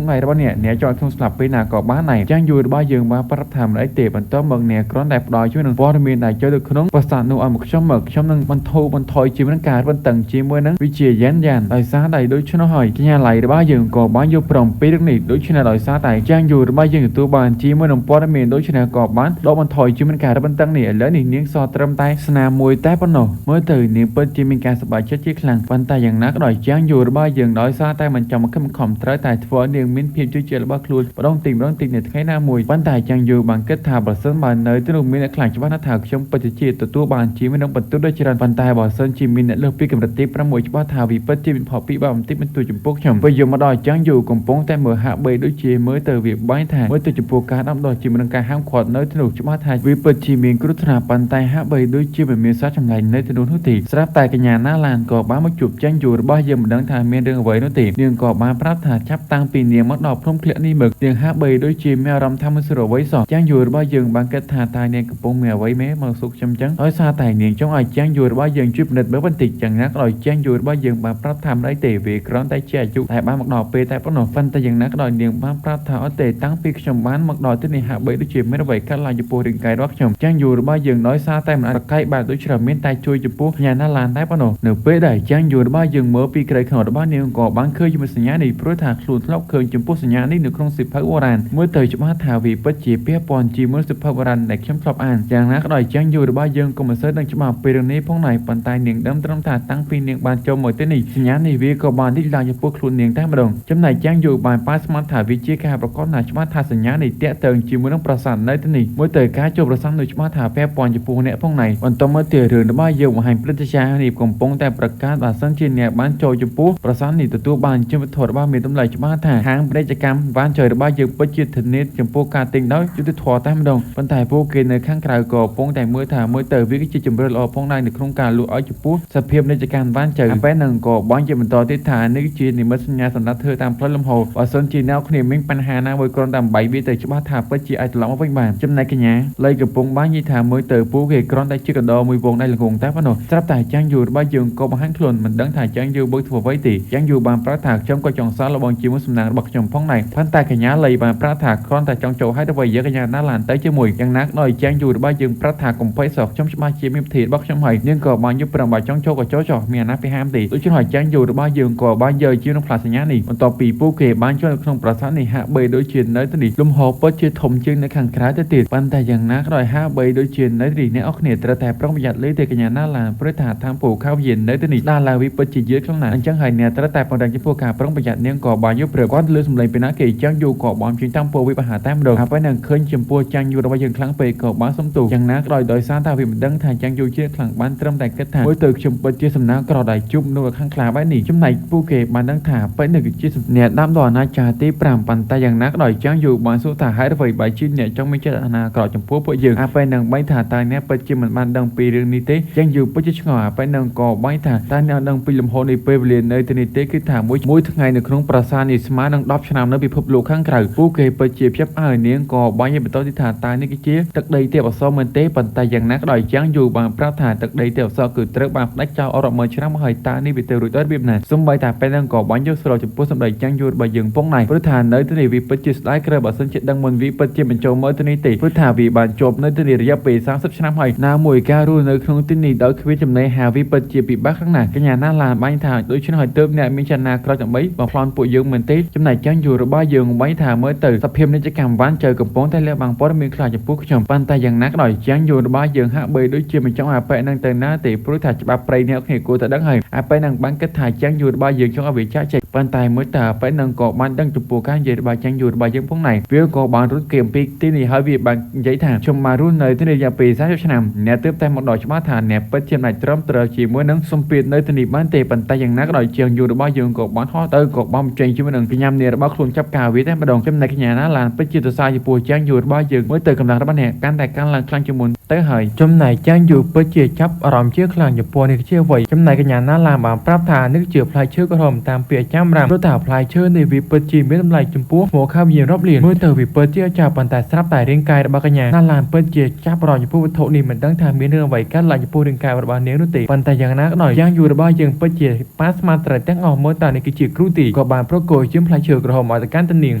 ងដៃរបស់អ្នកអ្នកចង់ខ្ញុំស្លាប់ពេលណាក៏បានដែរចាងយូរបស់យើងបានប្រាប់ថាមិនអីទេបន្ទាប់មកអ្នកគ្រាន់តែផ្ដល់ជួយនឹងព័ត៌មានដែលចូលទៅក្នុងប្រាសាទនោះឲ្យមកខ្ញុំមកខ្ញុំនឹងបន្ធូរបន្ថយជាមួយនឹងការបន្តឹងជាមួយនឹងវិជាយ៉ានយ៉ានដោយសារតែដូច្នោះហើយកញ្ញាឡៃរបស់យើងក៏បានយកព្រមពីរឿងនេះដូច្នេះដោយសារតែចាងយូរបស់យើងទទួលបានជាមួយនឹងព័ត៌មានដូច្នេះក៏បានដកបន្ថយជាមួយនឹងការបន្តឹងនេះឥឡូវនេះនាងសល់ត្រឹមតែស្នាមមួយតែប៉ុណ្ណោះមើលទៅនាងពិតជាមានការសប្បាយចិត្តជាខ្លាំងប៉ុន្តែយ៉ាងណាក៏ដោយចាងយូរបស់យើងដោយសារតែមិនចាំខំខំត្រូវតែធ្វើឲ្យនាងមានភាពជឿជាក់របស់ខ្លួនម្ដងតិចម្ដងតិចនៅថ្ងៃណាមួយប៉ុន្តែចាងយូបានគិតថាបើសិនបើនៅទីនោះមានអ្នកខ្លាំងច្បាស់ណាស់ថាខ្ញុំពិតជាទទួលបានជាមួយនឹងបន្ទុកដ៏ច្រើនប៉ុន្តែបើសិនជាមានអ្នកលើសពីកម្រិតទី6ច្បាស់ថាវាពិតជាមានផលពិបាកបន្តិចបន្តួចចំពោះខ្ញុំពេលយកមកដល់ចាងយូកំពុងតែមើលហាក់បីដូចជាមើលទៅវាបាញ់ថាមើលទៅចំពោះការដាំដុះជាមួយនឹងការហាមឃាត់នៅទីនោះច្បាស់ថាវាពិតជាមានគ្រោះថ្នាក់ប៉ុន្តែហាក់បីដូចជាមិនមានសារចម្លែកនៅទីនោះនោះទេស្រាប់តែកញ្ញាណាឡានក៏បានមកជួបចាញ់យូរបស់យើងមិនដឹងថាមានរឿងអ្វីនោះទេនាងក៏បានប្រាប់ថាចាប់តាំងពីនាងមកដល់ភ្នំធ្លាក់នេះមកនាងហាក់បីដូចជាមានអារម្មណ៍ថាមិនស្រួលអ្វីសោះចាញ់យូរបស់យើងបានគិតថាតើនាងកំពុងមានអ្វីមែនមកសុខខ្ញុំចឹងដោយសារតែនាងចង់ឲ្យចាញ់យូរបស់យើងជួយពិនិត្យមើលបន្តិចចឹងណាក៏ដោយចាញ់យូរបស់យើងបានប្រាប់ថាមិនអីទេវាគ្រាន់តែជាអាយុតែបានមកដល់ពេលតែប៉ុណ្ណោះប៉ុន្តែយ៉ាងណាក៏ដោយនាងបានប្រាប់ថាអត់ទេតាំងពីខ្ញុំបានមកដល់ទីនេះហាក់បីដូចជាមានអ្វីកើតឡើងចំពោះរាងកាយរបស់ខ្ញុំចាញ់យូរបស់យើងដោយសារតែមិនអាចប្រកែកបានដូចច្រើនមានតែជួយចំពោះញ៉ាណាឡានតែប៉ុណ្ណោះនៅពេលដែលចាញ់យូរបស់យើងមើលពីក្រៃខ្នងរបស់នាងក៏បានឃើញជាមួយសញ្ញានេះព្រោះថាខ្លួនធ្លាប់ឃើញចំពោះសញ្ញានេះនៅក្នុងសៀវភៅបុរាណមើលទៅច្បាស់ថាវាពិតជាពាក់ព័ន្ធជាមួយសៀវភៅបុរាណដែលខ្ញុំធ្លាប់អានយ៉ាងណាក៏ដោយចាញ់យូរបស់យើងក៏មិនសូវដឹងច្បាស់ពីរឿងនេះផងដែរប៉ុន្តែនាងដឹងត្រឹមថាតាំងពីនាងបានចូលមកទីនេះសញ្ញានេះវាក៏បានរីកឡើងចំពោះខ្លួននាងតែម្ដងចំណែកចាងយូបានប៉ាស្មានថាវាជាការប្រកបណាស់ច្បាស់ថាសញ្ញានេះតាក់ទងជាមួយនឹងប្រាសាទនៅទីនេះមើលទៅការចូលប្រាសាទនោះច្បាស់ថាពាក់ព័ន្ធចំពោះអ្នកផងដែរបន្តមកទៀតរឿងរបស់យើងបង្ហាញព្រឹត្តិការណ៍នេះកំពុងតែប្រកាសបើសិនជាអ្នកបានចូលចំពោះប្រាសាទនេះទទួលបានជាវត្ថុរបស់មានតម្លៃច្បាស់ថាហាងពាណិជ្ជកម្មបានចុយរបស់យើងពិតជាធានាចំពោះការទិញដោយយុត្តិធម៌តែម្ដងប៉ុន្តែពួកគេនៅខាងក្រៅក៏កំពុងតែមើលថាមើលទៅវាគឺជាជម្រើសល្អផងដែរនៅក្នុងការលក់ឲ្យចំពោះសភាពពាណិជ្ជកម្មបានចៅអាពេលនឹងក៏បាញ់ជាបន្តទៀតថានេះជានិមិត្តសញ្ញាសម្រាប់ធ្វើតាមផ្លូវលំហបើសិនជាអ្នកគ្នាមានបញ្ហាណាមួយគ្រាន់តែបាយវាទៅច្បាស់ថាពិតជាអាចត្រឡប់មកវិញបានចំណែកកញ្ញាលៃកំពុងបាននិយាយថាមើលទៅពួកគេគ្រាន់តែជាកណ្ដុរមួយវងដែលល្ងងតែប៉ុណ្ណោះស្រាប់តែចាងយូរបស់យើងក៏បង្ហាញខ្លួនមិនដឹងថាចាងយូបើកធ្វើអ្វីទេចាងយូបានប្រាប់ថាខ្ញុំក៏ចង់សាកល្បងជាមួយសំណាងរបស់ខ្ញុំផងដែរប៉ុន្តែកញ្ញាលៃបានប្រាប់ថាគ្រាន់តែចង់ចូលឲ្យទៅវិញយើងកញ្ញាណាឡានទៅជាមួយយ៉ាងណាក៏ដោយចាងយូរបស់យើងប្រាប់ថាកុំភ័យសោះខ្ញុំច្បាស់ជាមានពិធីរបស់ខ្ញុំហើយនាងក៏បានយល់ព្រមបើចង់ចូលក៏ចូលចោះមានអាណាពីហាមទេដូច្នេះហើយចាងយូរបស់យើងក៏បានយកជានឹងផ្លាកសញ្ញានេះបន្ទាប់ពីពួកគេបានចូលនៅក្នុងប្រាសាទនេះហាក់បីដូចជានៅទីនេះលំហពិតជាធំជាងនៅខាងក្រៅទៅទៀតប៉ុន្តែយ៉ាងណាក៏ដោយហាក់បីដូចជានៅទីនេះអ្នកអរគ្នាត្រូវតែប្រុងប្រយ័ត្នលើទេកញ្ញាណាឡានព្រោះថាតាមពូខៅយាននៅទីនេះដើរឡើងវាពិតជាយឺតខ្លាំងណាស់អញ្ចឹងហើយអ្នកត្រូវតែពង្រឹងចំពោះការប្រុងប្រយ័ត្ននាងក៏បានយល់ព្រមគាត់លើសម្លេងពីណាគេចាងយូក៏បានជិះតាមពូវិបហាតែម្ដងហើយនឹងឃើញចំពោះចាងយូរបស់យើងខ្លាំងពេកក៏បានសុំទូយ៉ាងណាក៏ដោយដោយសារថាវាមិនដឹងថាចាងយូជាខ្លាំងបានត្រឹមតែគិតថាមួយទៅខ្ញុំពិតជាសំណាងក្រដែលជួបនៅខាងខ្លាបែបនេះចំណែកពួកគេបានដឹងថាពេជ្រនៅគឺជាអ្នកដាំដុះអាណាចក្រទី5ប៉ុន្តែយ៉ាងណាក៏ដោយចាងយូបានសួរថាហេតុអ្វីបែជាអ្នកចង់មានចេតនាក្រចំពោះពួកយើងអាពេលនឹងបាញ់ថាតើអ្នកពិតជាមិនបានដឹងពីរឿងនេះទេចាងយូពិតជាឆ្ងល់អាពេលនឹងក៏បាញ់ថាតើអ្នកដឹងពីលំហនៃពេលវេលានៅទីនេះទេគឺថាមួយថ្ងៃនៅក្នុងប្រាសាទនេះស្មើនឹង10ឆ្នាំនៅពិភពលោកខាងក្រៅពួកគេពិតជាភ្ញាក់ផ្អើលនាងក៏បាញ់បន្តទីថាតើនេះគឺជាទឹកដីទេពអប្សរមែនទេប៉ុន្តែយ៉ាងណាក៏ដោយចាងយូបានប្រាប់ថាទឹកដីទេពអប្សរគឺត្រូវបានផ្ដាច់ចោលអស់រាប់ម៉ឺនឆ្នាំមកហើយតើនេះវាទៅរួចដោយរបៀបណាសូម្បីតែពេលហ្នឹងក៏បាញ់យកស្រោចំពោះសម្ដីចាងយូរបស់យើងផងដែរព្រោះថានៅទីនេះវាពិតជាស្ដាយក្រៅបើសិនជាដឹងមុនវាពិតជាបញ្ចូលមកទីនេះទេព្រោះថាវាបានជាប់នៅទីនេះរយៈពេល30ឆ្នាំហើយណាមួយការរស់នៅក្នុងទីនេះដោយគ្មានចំណេះហាវាពិតជាពិបាកខ្លាំងណាស់កញ្ញាណាឡានបាញ់ថាដូច្នេះហើយទើបអ្នកមានចេតនាក្រោយដើម្បីបំផ្លាញពួកយើងមែនទេចំណែកចាងយូរបស់យើងបាញ់ថាមើលទៅសភាពនិច្ចកម្មបានចៅកំពុងតែលាក់បាំងព័ត៌មានខ្លះចំពោះខ្ញុំប៉ុន្តែយ៉ាងណាក៏ដោយចាងយូរបស់យើងហាក់បីដូចជាមិនចង់អាប៉ែនឹងទៅណាទេព្រោះថាច្បាប់ព្រៃអ្នកគ្នាគួរតែដឹងហើយអាប៉ែនឹងបានគិតថាចាងយូរបស់យើងចង់ឲ្យវាចាក់ចេញប៉ុន្តែមើលតើអាប៉ែនឹងក៏បានដឹងចំពោះការនិយាយរបស់ចាងយូរបស់យើងផងដែរវាក៏បានរត់គេអំពីទីនេះហើយវាបាននិយាយថាខ្ញុំបានរស់នៅទីនេះរយៈពេល40ឆ្នាំអ្នកទើបតែមកដល់ច្បាស់ថាអ្នកពិតជាមិនអាចត្រឹមត្រូវជាមួយនឹងសម្ពាធនៅទីនេះបានទេប៉ុន្តែយ៉ាងណាក៏ដោយជាងយូរបស់យើងក៏បានហោះទៅក៏បានបញ្ចេញជាមួយនឹងកញ្ញានារបស់ខ្លួនចាប់ការវាតែម្ដងចំណែកកញ្ញាណាឡានពិតជាសរសើរចំពោះជាងយូ យូរបស់យើងមើលទៅកម្លាំងរបស់អ្នកកាន់តែកើនឡើងខ្លាំងជាងមុនទៅហើយ ចំណែកចាងយូពិតជាចាប់អារម្មណ៍ជាខ្លាំងចំពោះនេះជាអ្វីចំណែកកញ្ញាណាឡាបានប្រាប់ថានេះជាផ្លែឈើក្រហមតាមពាក្យចាំរាំព្រោះថាផ្លែឈើនេះវាពិតជាមានតម្លៃចំពោះមកខាវិញ្ញាណរាប់លានមើលទៅវាពិតជាអស្ចារ្យប៉ុន្តែស្រាប់តែរាងកាយរបស់កញ្ញាណាឡាពិតជាចាប់អារម្មណ៍ចំពោះវត្ថុនេះមិនដឹងថាមានរឿងអ្វីកើតឡើងចំពោះរាងកាយរបស់នាងនោះទេប៉ុន្តែយ៉ាងណាក៏ដោយយ៉ាងយូររបស់យើងពិតជាប៉ាស្មានត្រូវទាំងអស់មើលតើនេះគឺជាគ្រូទីក៏បានប្រកល់ជាផ្លែឈើក្រហមឲ្យទៅកាន់ទៅនាង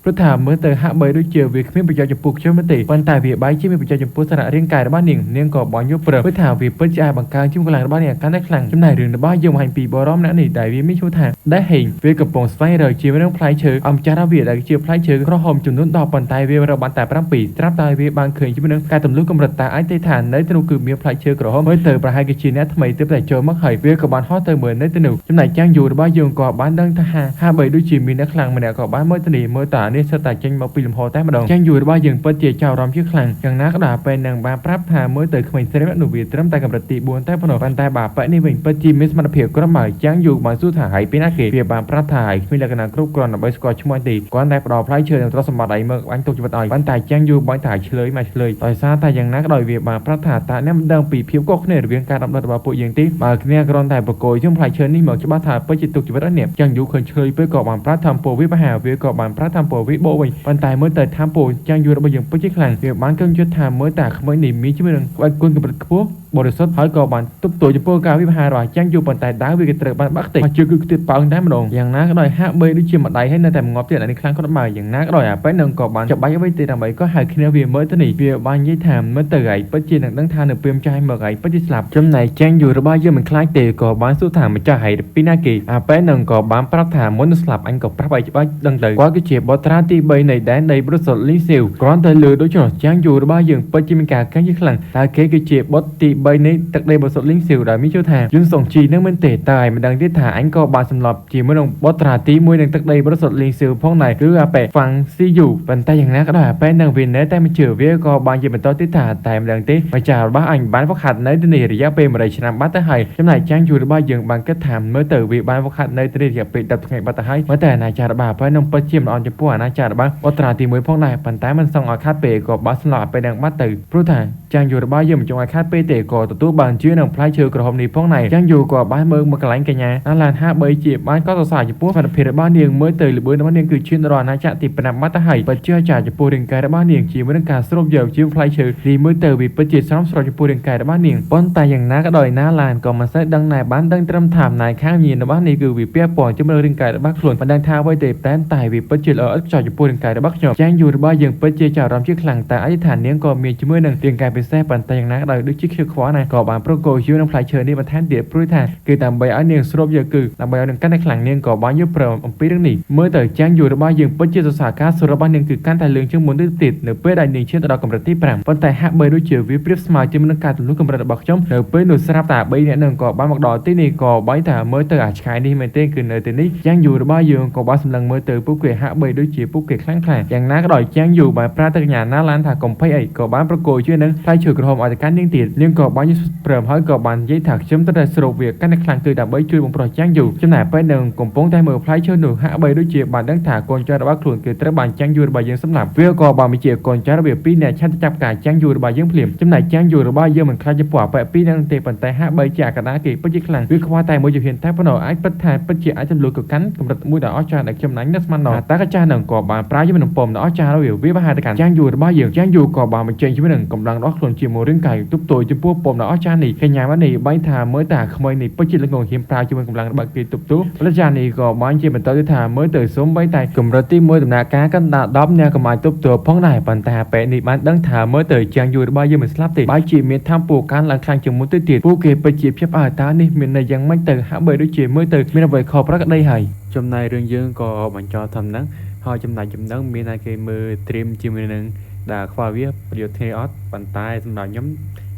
ព្រោះថាមើលទៅហាក់បីដូចជាវាគ្មានប្រយោជន៍ចំពោះខ្ញុំនោះទេប៉ុន្តែវាបែរជាមានប្រយោជន៍ចំពោះសារៈរាងកាយរបស់នាងនាងក៏បានយល់ព្រមព្រោះថាវាពិតជាអាចបង្កើនជាកម្លាំងរបស់នាងកាន់តែខ្លាំងចំណែករឿងរបស់យើងបង្ហាញពីបរមម្នាក់នេះដែលវាមានឈ្មោះថាដេះហេងវាកំពុងស្វែងរកជាមួយនឹងផ្លែឈើអម្ចាស់របស់វាដែលជាផ្លែឈើក្រហមចំនួន10ប៉ុន្តែវារកបានតែ7ស្រាប់តែវាបានឃើញជាមួយនឹងការទម្លុះកម្រិតតាអាចទេថានៅទីនោះគឺមានផ្លែឈើក្រហមមើលទៅប្រហែលជាអ្នកថ្មីទើបតែចូលមកហើយវាក៏បានហោះទៅមើលនៅទីនោះចំណែកចាងយូរបស់យើងក៏បានដឹងថាហាក់បីដូចជាមានអ្នកខ្លាំងម្នាក់ក៏បានមើលទៅនេះមើលតានេះសិតតែចេញមកពីលំហតែម្ដងចាងយូរបស់យើងពិតជាចោរអារម្មណ៍ជាខ្លាំងយ៉ាងណាក៏ដោយពេលនឹងបានប្រាប់ថាមើលទៅក្មេងស្រីម្នាក់នោះវាត្រឹមតែកម្រិតទី4តែប៉ុណ្ណោះប៉ុន្តែបាប៉នេះវិញពិតជាមានសមត្ថភាពក្រំហើយចាងយូបានសួរថាហើយពីណាគេវាបានប្រាប់ថាហើយគ្មានលក្ខណៈគ្រប់គ្រាន់ដើម្បីស្គាល់ឈ្មោះទេគ្រាន់តែផ្ដល់ផ្លែឈើនិងទ្រព្យសម្បត្តិឲ្យមកអញទុកជីវិតឲ្យប៉ុន្តែចាងយូបានថាឆ្លើយមកឆ្លើយដោយសារតែយ៉ាងណាក៏ដោយវាបានប្រាប់ថាតើអ្នកមិនដឹងពីភាពខុសគ្នារវាងការដំណើររបស់ពួកយើងទេបើគ្នាគ្រាន់តែប្រកយជុំផ្លែឈើនេះមកច្បាស់ថាពិតជាទុកជីវិតឲ្យអ្នកចាងយូឃើញឆ្លើយពេលក៏បានប្រាប់ថាពោវាបហាវាក៏បានប្រាប់ថាពោវាបោវិញប៉ុន្តែមើលទៅថាពោចាងយូរបស់យើងពិតជាខ្លាំងវាបានគឹងយល់ថាមើលតែក្មេងនេះមានជាមួយនឹងក្បាច់គុណកម្រិតខ្ពស់បរិសុទ្ធហើយក៏បានទប់ទល់ចំពោះការវិហាររបស់ចាងយូប៉ុន្តែដាវវាក៏ត្រូវបានបាក់ខ្ទេចមកជឿគឺខ្ទេចប៉ោងតែម្ដងយ៉ាងណាក៏ដោយហាក់បីដូចជាម្ដាយហើយនៅតែងាប់ទៀតអានេះខ្លាំងគាត់បើយ៉ាងណាក៏ដោយអាប៉ែនឹងក៏បានច្បាច់អ្វីទេដើម្បីក៏ហៅគ្នាវាមើលទៅនេះវាបាននិយាយថាមើលទៅឯងពិតជានឹងដឹងថានៅពេលចាយមកឯងពិតជាស្លាប់ចំណែកចាងយូរបស់យើងមិនខ្លាចទេក៏បានសួរថាម្ចាស់ហើយពីណាគេអាប៉ែនឹងក៏បានប្រាប់ថាមុននឹងស្លាប់អញក៏ប្រាប់ឲ្យច្បាស់ដឹងទៅគាត់គឺជាបត្រាទី3នៃដែនដីប្រសុទ្ធលីស៊ីវគ្រាន់តែលើដូចនោះចាងយូរបស់យើងពិតជាមានការកាំងជាខ្លាំងតើគេគឺជាបុត្រទី3នៃទឹកដីបរិសុទ្ធលីងស៊ីវដែលមានឈ្មោះថាយុនសុងជីនឹងមិនទេតើឯងមិនដឹងទេថាអញក៏បានសម្លាប់ជាមួយនឹងបុត្រាទី1នៃទឹកដីបរិសុទ្ធលីងស៊ីវផងដែរគឺអាប៉ែហ្វាំងស៊ីយូប៉ុន្តែយ៉ាងណាក៏ដោយអាប៉ែនឹងវានៅតែមិនជឿវាក៏បានជាបន្តទៀតថាតែមិនដឹងទេម្ចាស់របស់អញបានវឹកហាត់នៅទីនេះរយៈពេល100ឆ្នាំបាត់ទៅហើយចំណែកចាងយូរបស់យើងបានគិតថាមើលទៅវាបានវឹកហាត់នៅទីនេះរយៈពេល10ថ្ងៃបាត់ទៅហើយមើលតែអាណាចក្ររបស់អាប៉ែនឹងពិតជាមិនអន់ចំពោះអាណាចក្ររបស់បុត្រាទី1ផងដែរប៉ុន្តែមិនសង់ឲ្យខាត់ពេលក៏បានស្លាប់អាប៉ែនឹងបាត់ទៅព្រោះថាចាងយូរបស់យើងមិនចង់ឲ្យខាត់ពេលទេក៏ទទួលបានជានឹងផ្លែឈើក្រហមនេះផងដែរចាងយូក៏បានមើលមកកន្លែងកញ្ញាណាឡាន53ជាបានកោតសរសើរចំពោះសមត្ថភាពរបស់នាងមើលទៅល្បឿនរបស់នាងគឺឈានដល់អាណាចក្រទី5បាត់ទៅហើយបើជឿចាចំពោះរាងកាយរបស់នាងជាមួយនឹងការស្រូបយកជាផ្លែឈើនេះមើលទៅវាពិតជាស្រោមស្របចំពោះរាងកាយរបស់នាងប៉ុន្តែយ៉ាងណាក៏ដោយណាឡានក៏មិនសូវដឹងដែរបានដឹងត្រឹមថាអំណាចខាងញៀនរបស់នេះគឺវាពាក់ព័ន្ធជាមួយនឹងរាងកាយរបស់ខ្លួនមិនដឹងថាអ្វីទេតែតែវាពិតជាល្អឥតខ្ចោះចំពោះរាងកាយរបស់ខ្ញុំចាងយូរបស់យើងពិតជាចាប់អារម្មណ៍ជាខ្លាំងតែអធិដ្ឋាននាងក៏មានជាមួយនឹងរាងកាយពិសេសប៉ុន្តែយ៉ាងណាក៏ដោយដូចជាខ្ជិលខ្វល់ណាស់ក៏បានប្រកល់យូរនឹងផ្លែឈើនេះបន្ថែមទៀតព្រោះថាគឺដើម្បីឲ្យនាងស្រូបយកគឺដើម្បីឲ្យនាងកាន់តែខ្លាំងនាងក៏បានយល់ព្រមអំពីរឿងនេះមើលទៅចាងយូរបស់យើងពិតជាសរសើរការស្រូបរបស់នាងគឺកាន់តែលឿនជាងមុនទៅទៀតនៅពេលដែលនាងឈានទៅដល់កម្រិតទី5ប៉ុន្តែហាក់បីដូចជាវាប្រៀបស្មើជាមួយនឹងការទម្លុះកម្រិតរបស់ខ្ញុំនៅពេលនោះស្រាប់តែ3នាក់នឹងក៏បានមកដល់ទីនេះក៏បាយថាមើលទៅអាឆ្កែនេះមែនទេគឺនៅទីនេះចាងយូរបស់យើងក៏បានសម្លឹងមើលទៅពួកគេហាក់បីដូចជាពួកគេខ្លាំងខ្លាយ៉ាងណាក៏ដោយចាងយូបានប្រាទៅកញ្ញាណាឡានថាកុំភ័យអីក៏បានប្រកល់ជួយនឹងផ្លែឈើក្រហមឲ្យទៅកាន់នាងទៀតនាងក៏បានយល់ព្រមហើយក៏បាននិយាយថាខ្ញុំត្រូវតែស្រូបវាកាន់តែខ្លាំងគឺដើម្បីជួយបំប្រុសចាងយូចំណែកពេលនឹងកំពុងតែមើលផ្លែឈើនោះហាក់បីដូចជាបានដឹងថាកូនចៅរបស់ខ្លួនគឺត្រូវបានចាងយូរបស់យើងសម្លាប់វាក៏បានបញ្ជាកូនចៅរបស់វាពីរនាក់ឆាត់ចាប់ការចាងយូរបស់យើងភ្លាមចំណែកចាងយូរបស់យើងមិនខ្លាចចំពោះអបិពីរនាក់ទេប៉ុន្តែហាក់បីជាអាកដាគេពិតជាខ្លាំងវាខ្វះតែមួយជំហានតែប៉ុណ្ណោះអាចពិតថាពិតជាអាចចំនួនក៏កាន់កម្រិតមួយដ៏អស្ចារ្យដែលខ្ញុំណាញ់នៅស្មានដល់តែកចាស់នឹងក៏បានប្រើជាមួយនឹងពំដ៏អស្ចារ្យវាវាបហាទៅកាន់ចាងយូរបស់យើងចាងយូក៏បានបញ្ចេញជាមួយនឹងកម្លាំងរបស់ខ្លួនជាមួយរាងកាយទប់ទល់ចំពោះពំដ៏អស្ចារ្យនេះកញ្ញាម៉ានេះបែងថាមើលតាក្មេងនេះពិតជាល្ងងហ៊ានប្រើជាមួយកម្លាំងរបស់គេទប់ទល់ប្រជានេះក៏បានជាបន្តទៅថាមើលទៅសូម្បីតែកម្រិតទី1ដំណាក់កាលកណ្ដាល10អ្នកក៏អាចទប់ទល់ផងដែរប៉ុន្តែពេលនេះបានដឹងថាមើលទៅជាងយូររបស់យើងមិនស្លាប់ទេបើជាមានធម្មពលកើនឡើងខ្លាំងជាងមុនទៅទៀតពួកគេពិតជាភ្ញាក់ផ្អើលតើនេះមានន័យយ៉ាងម៉េចទៅហាក់បីដូចជាមើលទៅមានអ្វីខុសប្រក្រតីហើយចំណែករឿងយើងក៏បញ្ចប់ធំហ្នឹងហើយចំណែកចំណឹងមានតែគេមើលត្រៀមជាមួយនឹងដែលខ្វះវាប្រយុទ្ធគ្នាអត់ប៉ុន្តែសម្រាប់ខ្ញុំ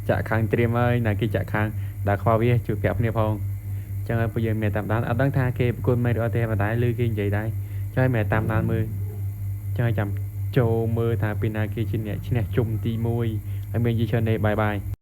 ចាក់ខាងត្រៀមហើយណាគេចាក់ខាងដែលខ្វះវាជួយប្រាប់គ្នាផងចឹងហើយពួកយើងមានតាមដានអត់ដឹងថាគេប្រកួតមែនឬអត់ទេប៉ុន្តែឮគេនិយាយដែរចឹងហើយមានតាមដានមើលចឹងហើយចាំចូលមើលថាពីណាគេជាអ្នកឈ្នះជុំទី1ហើយមានយីច្រើននេះបាយបាយ។